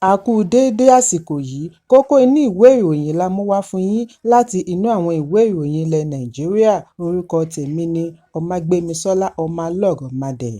A kú déédé àsìkò yìí. Kókó inú ìwé ìròyìn la mú wá fún yín láti inú àwọn ìwé ìròyìn ilẹ̀ Nàìjíríà. Orúkọ tèmi ni Ọmágbémisọ́lá Ọmọlọ́rọ̀mádé.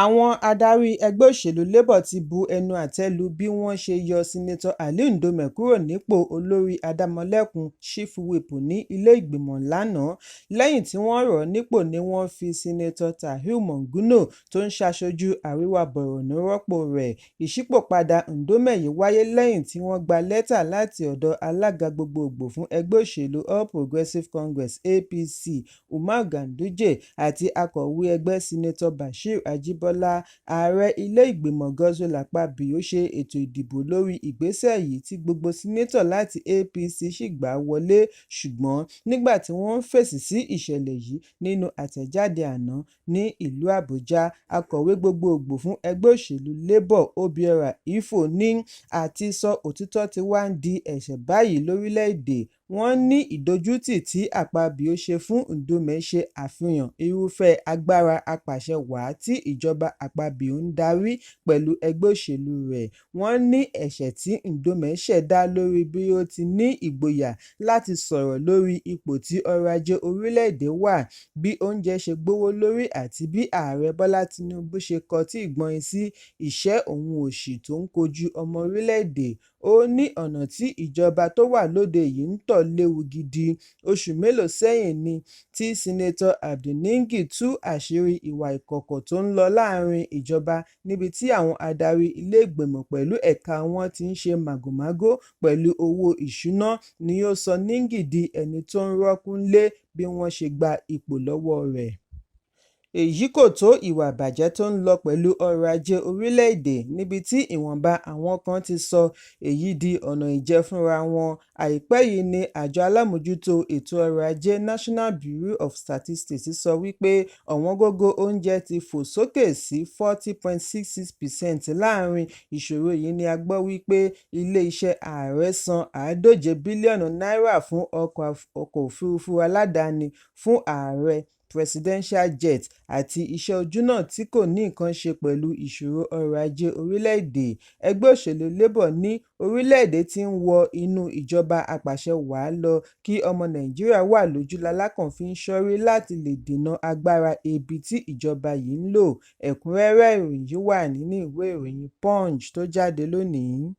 Àwọn adarí ẹgbẹ́ òṣèlú Labour ti bu ẹnu àtẹ́ lu bí wọ́n ṣe yọ Senator Ali Ndume kúrò nípò olórí adámọlẹ́kùn (Chief Whip) ní ilé-ìgbìmọ̀ lánàá. Lẹ́yìn tí wọ́n rọ̀ ọ́ nípò ni wọ́n fi Senator Tahir Monguno tó ń ṣaṣojú Àríwá Borno rọ́pò rẹ̀. Ìṣípòpadà Ndume yìí wáyé lẹ́yìn tí wọ́n gba lẹ́tà láti ọ̀dọ̀ alága gbogboògbò fún ẹgbẹ́ òṣèlú All Progressive Congress (APC) Umar Ganduje àti akọ̀wé ẹgbẹ́ Senator Bashir Ajibola. Ààrẹ ilé ìgbìmọ̀ Godswill Akpabio ṣe ètò ìdìbò lórí ìgbésẹ̀ yìí tí gbogbo Sínátọ̀ láti APC sì gbà á wọlé, ṣùgbọ́n nígbà tí wọ́n ń fèsì sí ìṣẹ̀lẹ̀ yìí nínú àtẹ̀jáde àná ní ìlú Àbújá, akọ̀wé gbogboògbò fún ẹgbẹ́ òṣèlú Labour Obiora Ifo ní àtisọ òtítọ́ ti wá ń di ẹ̀ṣẹ̀ báyìí lórílẹ̀-èdè. Wọ́n ní ìdójútì tí Akpabio ṣe fún Ndume ṣe àfihàn irúfẹ́ agbára apàṣẹwàá tí ìjọba Akpabio ń darí pẹ̀lú ẹgbẹ́ òṣèlú rẹ̀. Wọ́n ní ẹ̀ṣẹ̀ tí Ndume ṣẹ̀ dá lórí bí ó ti ní ìgboyà láti sọ̀rọ̀ lórí ipò tí ọrọ̀ ajé orílẹ̀-èdè wà, bí oúnjẹ ṣe gbówó lórí àti bí Ààrẹ Bọ́lá Tinubu ṣe kọtí ìgbọ́yín sí ìṣẹ́ òun òṣì tó ń kojú ọmọ orílẹ̀-èdè. Ó ní ọ̀nà tí ìjọba tó wà lóde yìí ń tọ̀ léwu gidi. Oṣù mélòó sẹ́yìn ní tí Senator Abdu Ningi tú àṣírí ìwà ìkọ̀kọ̀ tó ń lọ láàrin ìjọba níbi tí àwọn adarí ilé ìgbìmọ̀ pẹ̀lú ẹ̀ka wọn ti ń ṣe màgòmágó pẹ̀lú owó ìṣúná ni ó sọ Ningi di ẹni tó ń rọ́kúnlé bí wọ́n ṣe gba ipò lọ́wọ́ rẹ̀. Èyí kò tó ìwà ìbàjẹ́ tó ń lọ pẹ̀lú ọrọ̀ ajé orílẹ̀-èdè níbi tí ìwọ̀nba àwọn kan ti sọ èyí di ọ̀nà ìjẹ fúnra wọn. Àìpẹ́ yìí ni àjọ alámòójútó ètò ọrọ̀ ajé National Bureau of Statistics sọ wípé ọ̀wọ́ngógó oúnjẹ ti fò sókè sí 40.66% láàrin ìṣòro yìí ni a gbọ́ wípé ilé-iṣẹ́ ààrẹ san 150 bílíọ̀nù náírà fún ọkọ̀ òfurufú aládàáni fún ààrẹ (presidential jet) àti iṣẹ́ ojúnà tí kò ní nǹkan ṣe pẹ̀lú ìṣòro ọrọ̀ ajé orílẹ̀-èdè. Ẹgbẹ́ òṣèlú Labour ní orílẹ̀-èdè ti ń wọ inú ìjọba apàṣẹwàá lọ kí ọmọ Nàìjíríà wà lójú lalákàn fi ń ṣọ́rí láti lè dènà agbára ebi tí ìjọba yìí ń lò. Ẹ̀kúnrẹ́rẹ́ ìròyìn yìí wà nínú ìwé ìròyìn Punch tó jáde lónìí.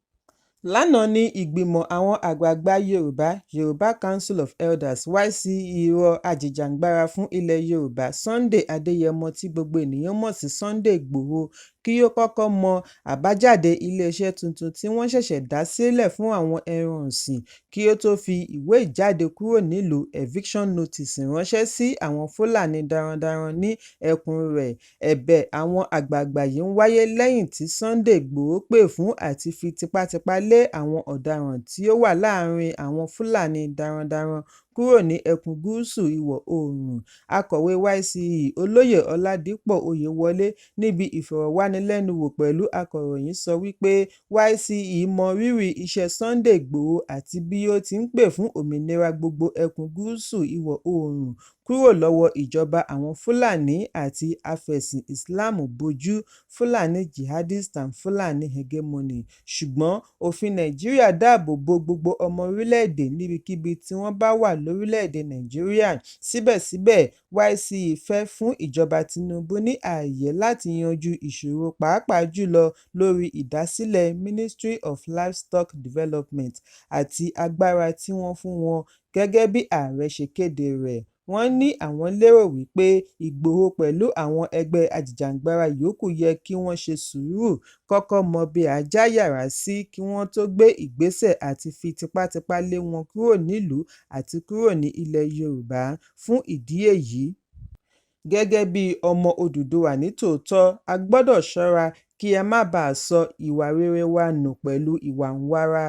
Lánàá ní ìgbìmọ̀ àwọn àgbààgbà Yorùbá, Yorùbá Council of Elders (YCE) rọ ajìjàgbara fún ilẹ̀ Yorùbá Sunday Adéyẹmọ tí gbogbo ènìyàn mọ̀ sí Sunday Igboho kí ó kọ́kọ́ mọ àbájáde iléeṣẹ́ tuntun tí wọ́n ṣẹ̀ṣẹ̀ dá sílẹ̀ fún àwọn ẹran ọ̀sìn kí ó tó fi ìwé ìjáde kúrò nílùú (eviction notice) ránṣẹ́ sí àwọn Fúlàní darandaran ní ẹkùn rẹ̀. Ẹ̀bẹ̀ àwọn àgbààgbà yìí ń wáyé lẹ́yìn tí Sunday Igboho pè fún àti fi tipátipá lé àwọn ọ̀daràn tí ó wà láàrin àwọn Fúlàní darandaran kúrò ní ẹkùn gúúsù ìwọ̀-oòrùn. Akọ̀wé YCE Olóyè Ọládípò Oyèwọlé níbi ìfọ̀rọ̀wánilẹ́nuwò pẹ̀lú akọ̀ròyìn sọ wípé YCE mọ rírì iṣẹ́ Sunday Igboho àti bí ó ti ń pè fún òmìnira gbogbo ẹkùn gúúsù ìwọ̀-oòrùn kúrò lọ́wọ́ ìjọba àwọn Fúlàní àti afẹ̀sìn Ìsìláàmù bojú (Fulani jihadists and Fulani hegemony), ṣùgbọ́n òfin Nàìjíríà dáàbò bo gbogbo ọmọ orílẹ̀-èdè níbikíbi tí wọ́n bá wà lórílẹ̀-èdè Nàìjíríà. Síbẹ̀síbẹ̀, YCE fẹ́ fún ìjọba Tinubu ní ààyè láti yanjú ìṣòro pàápàá jùlọ lórí ìdásílẹ̀ Ministry of Livestock Development àti agbára tí wọ́n fún wọn gẹ́gẹ́ bí ààrẹ ṣe kéde rẹ̀. Wọ́n ní àwọn lérò wípé Ìgbòho pẹ̀lú àwọn ẹgbẹ́ ajìjàgbara yòókù yẹ kí wọ́n ṣe sùúrù kọ́kọ́ mọ bí ajá yàrá sí kí wọ́n tó gbé ìgbésẹ̀ àti fi tipátipá lé wọn kúrò nílùú àti kúrò ní ilẹ̀ Yorùbá. Fún ìdí èyí, gẹ́gẹ́ bí ọmọ Odùduwà ní tòótọ́, a gbọ́dọ̀ ṣọ́ra kí a má baà sọ ìwà rere wa nù pẹ̀lú ìwàǹwara.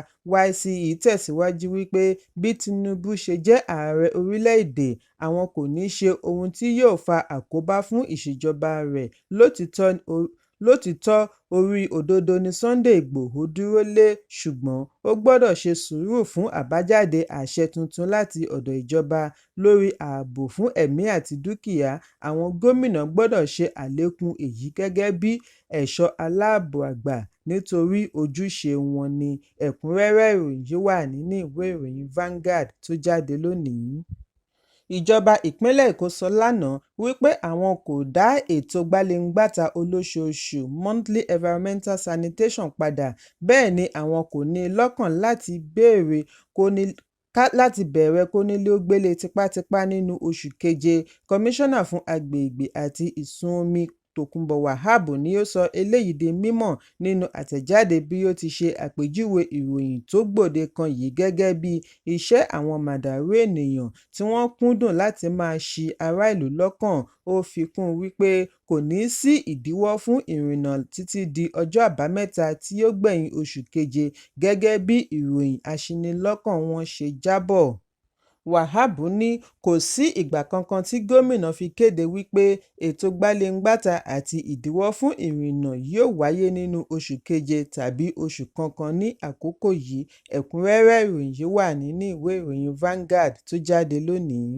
YCE tẹ̀síwájú wípé bí Tinubu ṣe jẹ́ ààrẹ orílẹ̀-èdè, àwọn kò ní ṣe ohun tí yóò fa àkóbá fún ìṣèjọba rẹ̀. Lótìítọ́ orí òdodo ni Sunday Igboho dúró lé, ṣùgbọ́n ó gbọ́dọ̀ ṣe sùúrù fún àbájáde àṣẹ tuntun láti ọ̀dọ̀ ìjọba lórí ààbò fún ẹ̀mí àti dúkìá. Àwọn gómìnà gbọ́dọ̀ ṣe àlékún èyí gẹ́gẹ́ bí ẹ̀ṣọ́ aláàbò àgbà. nítorí ojúṣe wọn ni. Ẹ̀kúnrẹ́rẹ́ ìròyìn yìí wà nínú ìwé ìròyìn Vanguard tó jáde lónìí. Ìjọba ìpínlẹ̀ Èkó sọ lánàá wípé àwọn kò dá ètò gbaléǹgbàta olóṣooṣù (Monthly Environmental Sanitation) padà, bẹ́ẹ̀ ni àwọn kò ní i lọ́kàn láti bẹ̀rẹ̀ kónílé-ó-gbélé tipátipá nínú oṣù keje. Kọmíṣánná fún Agbègbè àti Ìsun Omi Tòkunbọ̀ Wahab ni ó sọ eléyìí di mímọ̀ nínú àtẹ̀jáde bí ó ti ṣe àpèjúwe ìròyìn tó gbòde kan yìí gẹ́gẹ́ bí iṣẹ́ àwọn màdàrú ènìyàn tí wọ́n kúndùn láti máa ṣi ará ìlú lọ́kàn. Ó fi kún un wípé kò ní sí ìdíwọ́ fún ìrìnnà títí di ọjọ́ Àbámẹ́ta tí ó gbẹ̀yìn oṣù keje gẹ́gẹ́ bí ìròyìn aṣinilọ́kàn wọn ṣe jábọ̀. Wahab ní kò sí ìgbà kankan tí gómìnà fi kéde wípé ètò gbaléǹgbàta àti ìdíwọ́ fún ìrìnnà yóò wáyé nínú oṣù keje tàbí oṣù kankan ní àkókò yìí. Ẹ̀kúnrẹ́rẹ́ ìròyìn yìí wà nínú ìwé ìròyìn Vanguard tó jáde lónìí.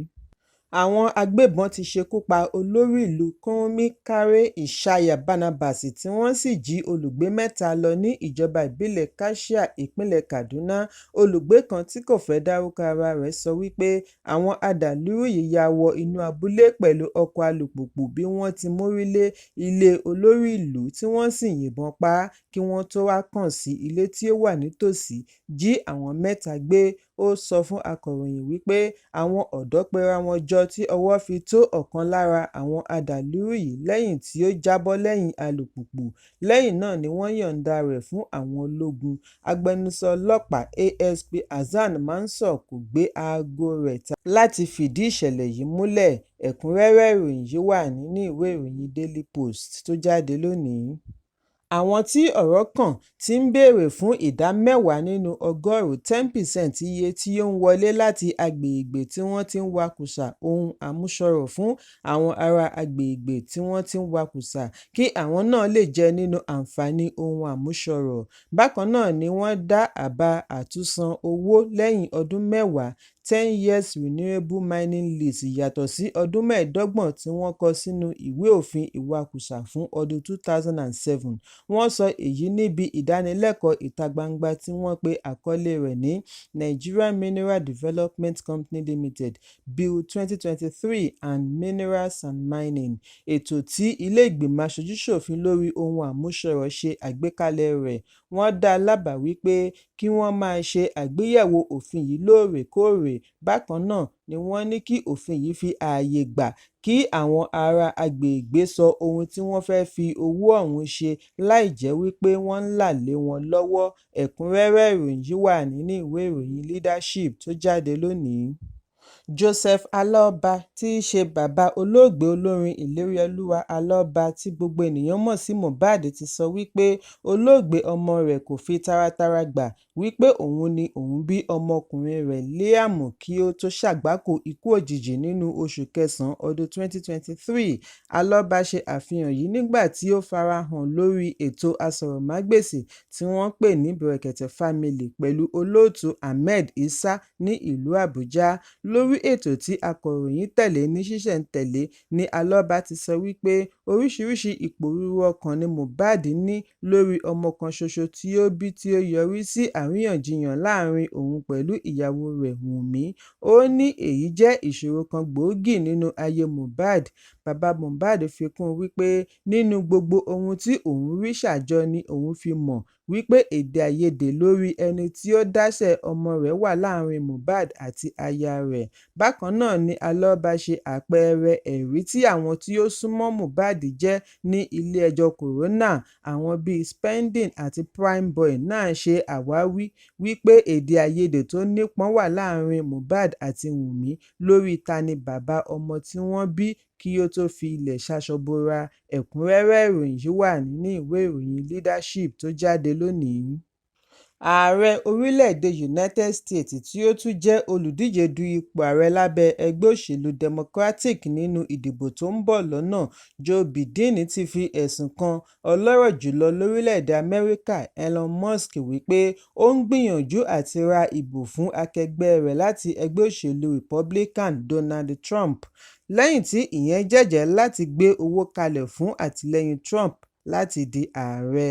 Àwọn agbébọn ti ṣekú pa olórí ìlú Kurmi Kare Ishaya Barnabas tí wọ́n sì jí olùgbé mẹ́ta lọ ní ìjọba ìbílẹ̀ Kachia, ìpínlẹ̀ Kaduna. Olùgbé kan tí kò fẹ́ dárúkọ ara rẹ̀ sọ wípé àwọn adàlúrú yìí ya wọ inú abúlé pẹ̀lú ọkọ̀ alùpùpù bí wọ́n ti mórí lé ilé olórí ìlú tí wọ́n sì yìnbọn pa á kí wọ́n tó wá kàn sí ilé tí ó wà nítòsí jí àwọn mẹ́ta gbé. Ó sọ fún akọ̀ròyìn wípé àwọn ọ̀dọ́ pera wọn jọ tí ọwọ́ fi tó ọ̀kan lára àwọn adàlúrú yìí lẹ́yìn tí ó jábọ́ lẹ́yìn alùpùpù. Lẹ́yìn náà ni wọ́n yọ̀ǹda rẹ̀ fún àwọn ológun. Agbẹnusọ ọlọ́pàá ASP Hasan Mansur kò gbé aago rẹ̀ láti fìdí ìṣẹ̀lẹ̀ yìí múlẹ̀. Ẹ̀kúnrẹ́rẹ́ ìròyìn yìí wà nínú ìwé ìròyìn Daily Post tó jáde lónìí. Àwọn tí ọ̀rọ̀ kàn ti ń béèrè fún ìdá 10 nínú ọgọ́rùn-ún (10%) iye tí ó ń wọlé láti agbègbè tí wọ́n ti ń wakùsà ohun àmúṣọrọ̀ fún àwọn ará agbègbè tí wọ́n ti ń wakùsà kí àwọn náà lè jẹ nínú àǹfààní ohun àmúṣọrọ̀. Bákan náà ni wọ́n dá àbá àtúnsan owó lẹ́yìn ọdún 10 (10 years renewable mining lease) yàtọ̀ sí ọdún 25 tí wọ́n kọ sínú ìwé òfin ìwakùsà fún ọdún 2007. Wọ́n sọ èyí níbi ìdánilẹ́kọ̀ọ́ ìta gbangba tí wọ́n pe àkọlé rẹ̀ ní "Nigerian Mineral Development Company Limited Bill 2023 and Minerals and Mining", ètò tí ilé ìgbìmọ̀ aṣojú-ṣòfin lórí ohun àmúṣọrọ̀ ṣe àgbékalẹ̀ rẹ̀. Wọ́n dá lábàá wípé kí wọ́n máa ṣe àgbéyẹ̀wò òfin yìí lóòrèkóòrè. Bákan náà ni wọ́n ní kí òfin yìí fi ààyè gbà kí àwọn ará agbègbè sọ ohun tí wọ́n fẹ́ fi owó ọ̀hún ṣe láì jẹ́ wípé wọ́n ń là lé wọn lọ́wọ́. Ẹ̀kúnrẹ́rẹ́ ìròyìn yìí wà nínú ìwé ìròyìn Leadership tó jáde lónìí. Joseph Aloba tí í ṣe bàbá olóògbé olórin Ìléríolúwà Alọ́ba tí gbogbo ènìyàn mọ̀ sí Mohbad ti sọ wípé olóògbé ọmọ rẹ̀ kò fi taratara gbà wípé òun ni òun bí ọmọkùnrin rẹ̀ Liam kí ó tó ṣàgbákò ikú òjijì nínú oṣù kẹsàn-án ọdún 2023. Alọ́ba ṣe àfihàn yìí nígbà tí ó farahàn lórí ètò aṣọ́rọ̀mágbèsì tí wọ́n pè ní Brekete Family pẹ̀lú olóòtú Ahmed Isah ní ìlú Àbújá. Lórí ètò tí akọ̀ròyìn tẹ̀lé ní ṣísẹ̀-n-tẹ̀lé ní Alọ́ba ti sọ wípé oríṣiríṣi ìpòrúru ọkàn ni Mohbad ní lórí ọmọ kan ṣoṣo tí ó bí tí ó yọrí sí àríyànjiyàn láàárín òun pẹ̀lú ìyàwó rẹ̀ Wunmi. Ó ní èyí jẹ́ ìṣòro kan gbòógì nínú ayé Mohbad. Bàbá Mohbad fi kún un wípé nínú gbogbo ohun tí òun rí ṣà jọ ni òun fi mọ̀ wípé èdè-àìyedè lórí ẹni tí ó dáṣẹ́ ọmọ rẹ̀ wà láàárín Mohbad àti aya rẹ̀. Bákan náà ni Alọ́ba ṣe àpẹẹrẹ ẹ̀rí tí àwọn tí ó súnmọ́ Mohbad jẹ́ ní ilé-ẹjọ́ kòrónà, àwọn bíi Spending àti Primeboy náà ṣe àwáwí wípé èdè-àìyedè tó nípọn wà láàárín Mohbad àti Wunmi lórí ta ni bàbá ọmọ tí wọ́n bí kí ó tó fi ilẹ̀ ṣaṣọ bora. Ẹ̀kúnrẹ́rẹ́ ìròyìn yìí wà nínú ìwé ìròyìn Leadership tó jáde lónìí. Ààrẹ orílẹ̀-èdè United States tí ó tún jẹ́ olùdíje du ipò ààrẹ lábẹ́ ẹgbẹ́ òṣèlú Democratic nínú ìdìbò tó ń bọ̀ lọ́nà, Joe Biden ti fi ẹ̀sùn kan ọlọ́rọ̀ jùlọ lórílẹ̀-èdè Amẹ́ríkà Elon Musk wípé ó ń gbìyànjú àti ra ìbò fún akẹgbẹ́ rẹ̀ láti ẹgbẹ́ òṣèlú Republican Donald Trump, lẹ́yìn tí ìyẹn jẹ́jẹ̀ẹ́ láti gbé owó kalẹ̀ fún àtìlẹ́yìn Trump láti di ààrẹ.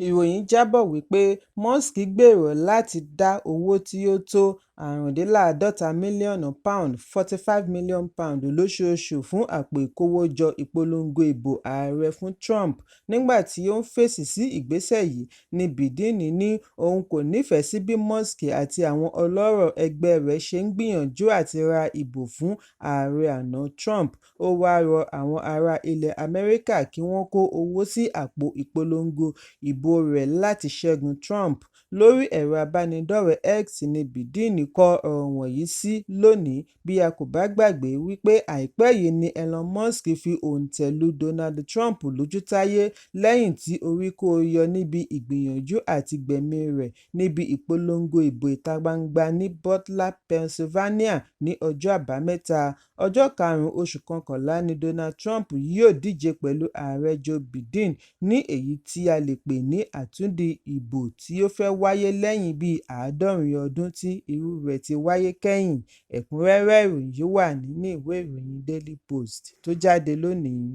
Ìròyìn jábọ̀ wípé Musk gbèrò láti dá owó tí ó tó 55 mílíọ̀nù pound £45 million lóṣooṣù fún àpò ìkówójọ ìpolongo ìbò ààrẹ fún Trump. Nígbà tí ó ń fèsì sí ìgbésẹ̀ yìí ní Biden ní òun kò nífẹ̀ẹ́ sí bí Musk àti àwọn ọlọ́rọ̀ ẹgbẹ́ rẹ̀ ṣe ń gbìyànjú àti ra ìbò fún ààrẹ àná Trump. Ó wá rọ àwọn ará ilẹ̀ Amẹ́ríkà kí wọ́n kó owó sí àpò ìpolongo ìbò rẹ̀ láti ṣẹ́gun Trump. Lórí ẹ̀rọ abánidọ́rẹ̀ẹ́ X ní Biden kọ ọ̀rọ̀ wọ̀nyí sí lónìí. Bí a kò bá gbàgbé wípé àìpẹ́ yìí ni Elon Musk fi òǹtẹ̀ lu Donald Trump lójútáyé lẹ́yìn tí orí kó yọ níbi ìgbìyànjú àti gbẹ̀mí rẹ̀ níbi ìpolongo ìbò ìta gbangba ní Butler, Pennsylvania ní ọjọ́ Àbámẹ́ta. Ọjọ́ 5 oṣù kọkànlá ni Donald Trump yóò díje pẹ̀lú Ààrẹ Joe Biden ní èyí tí a lè pè ní àtúndì ìbò tí ó fẹ́ wáyé lẹ́yìn bíi 70 ọdún tí irú rẹ̀ ti wáyé kẹ́yìn. Ẹ̀kúnrẹ́rẹ́ ìròyìn yìí wà nínú ìwé ìròyìn Daily Post tó jáde lónìí.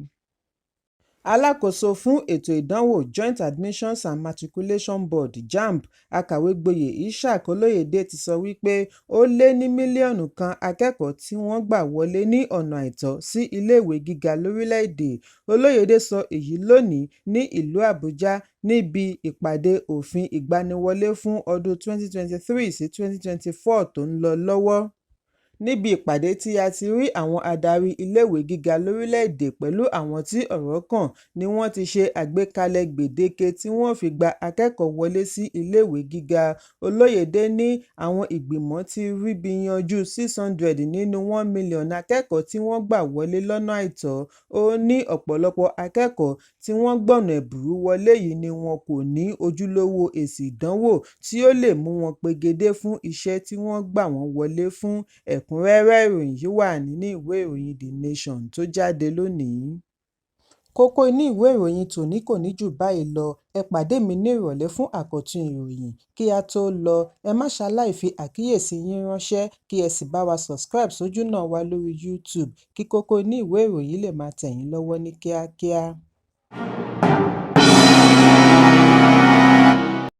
Alákòóso fún ètò ìdánwò Joint Admissions and Matriculation Board (JAMB), Akàwégboyè Ishaq Olóyédè ti sọ wípé ó lé ní mílíọ̀nù kan akẹ́kọ̀ọ́ tí wọ́n gbà wọlé ní ọ̀nà àìtọ́ sí iléèwé gíga lórílẹ̀-èdè. Olóyédè sọ èyí lónìí ní ìlú Àbújá níbi ìpàdé òfin ìgbaniwọlé fún ọdún 2023 sí 2024 tó ń lọ lọ́wọ́. Níbi ìpàdé tí a ti rí àwọn adarí iléèwé gíga lórílẹ̀-èdè pẹ̀lú àwọn tí ọ̀rọ̀ kàn ní wọ́n ti ṣe àgbékalẹ̀ gbèdéke tí wọ́n fi gba akẹ́kọ̀ọ́ wọlé sí iléèwé gíga. Olóyédè ní àwọn ìgbìmọ̀ ti ríbi yanjú 600 nínú 1 mílíọ̀nù akẹ́kọ̀ọ́ tí wọ́n gbà wọlé lọ́nà àìtọ́. Ó ní ọ̀pọ̀lọpọ̀ akẹ́kọ̀ọ́ tí wọ́n gbọ̀nà ẹ̀bùrú wọlé yìí ni wọn kò ní ojúlówó èsì ìdánwò tí ó lè mú wọn pegedé fún iṣẹ́ tí wọ́n gbà wọ́n wọlé fún. Ẹ̀kúnrẹ́rẹ́ ìròyìn yìí wà nínú ìwé ìròyìn The Nation tó jáde lónìí. Kókó inú ìwé ìròyìn tòní kò ní jù báyìí lọ. Ẹ pàdé mi ní ìrọ̀lẹ́ fún àkọ́tún ìròyìn. Kí á tó lọ, ẹ má ṣaláì fi àkíyèsí yín ránṣẹ́ kí ẹ sì bá wa subscribe sójúnà wa lórí YouTube kí kókó inú ìwé ìròyìn lè máa tẹ̀ yín lọ́wọ́ ní kíákíá.